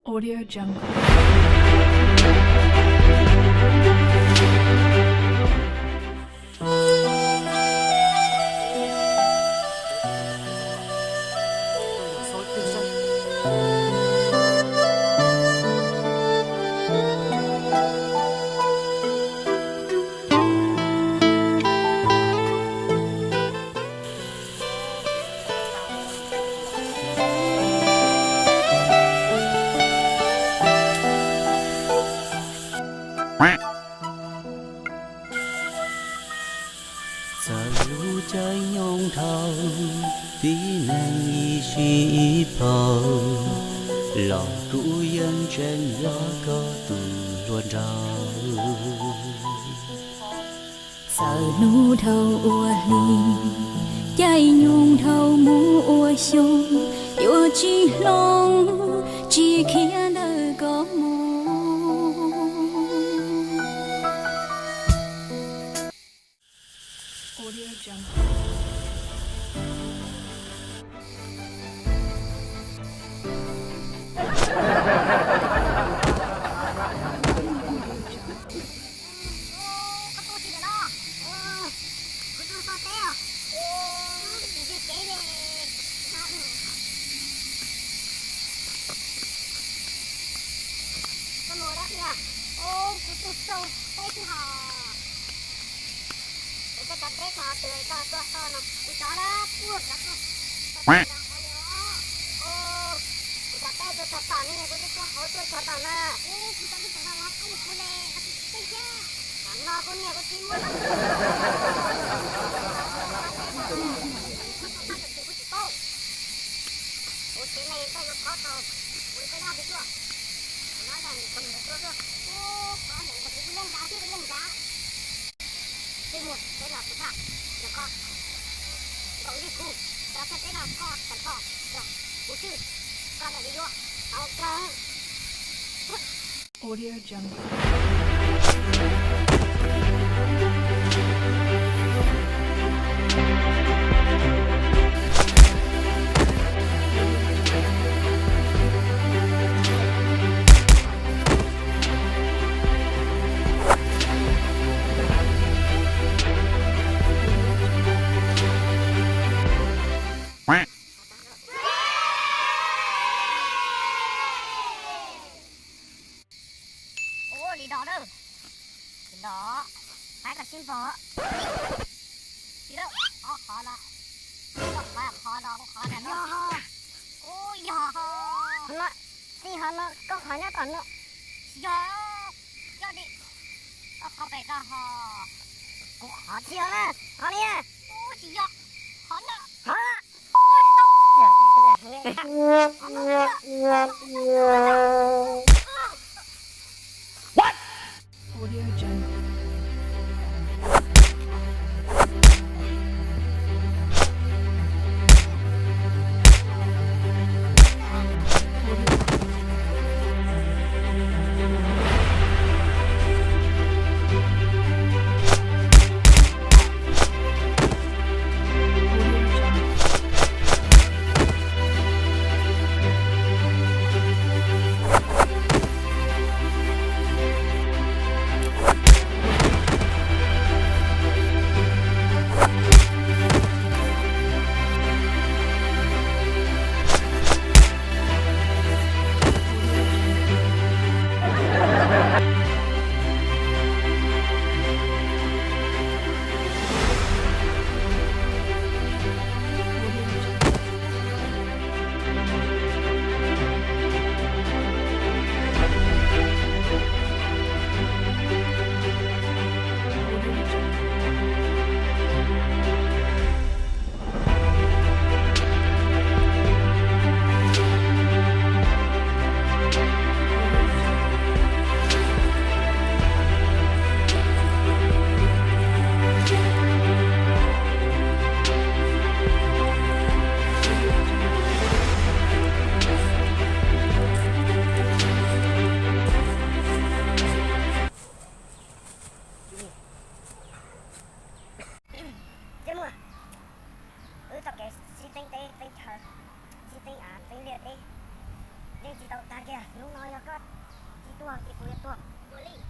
Audio Jungle. Txawm lub caij nyoog dhau, tib neeg ib sij ib plhaw, los kuv yeej tseem yog koj tus hluas nraug. Txawm hnub dhau ua hli, caij nyoog dhau mus ua xyoo, yuav tsis hloov, tsis khiav ntawm koj mus. Kuv tus sau teb twg hos. Kuv cov teb tso twg tso tuaj so no kuv cov dab puag cov tuaj. Kuv cov teb tuaj tso tom ne kuv twb tuaj hauv tuaj tso tom na. Kuv cov teb tso no kuv le kuv teb thiab. Tam no kuv niam kuv txiv muab. Kuv tsev neeg koj yuav khov tau, kuv koj yog kuv tuaj. Kuv no yog nws tau nws tuaj tuaj, kuv qhov nws kuv yeej nrad thiab kuv yeej nrad. Twb muaj peb los kuv txhaj nrog koj nkaum ib khub, rau thiab peb los koj tag nrho nrog kuv xwb, koj nrog yuav yuav tau kawg. Audio Jungle. Ua li no na, li no, pab koj sib npog. Li na, qhov qhov no, qhov qhov no, qhov no. Ua yog ho. Qhov no, txij qhov no, koj qhov nyob tom no. Yog, yog li, koj qhov pem koj ho. Kuv qhov tsis yog na, qhov li na. Ua tsis yog, qhov no. Qhov no. Audio Jungle. tuag ces kuv yuav tuag ua li.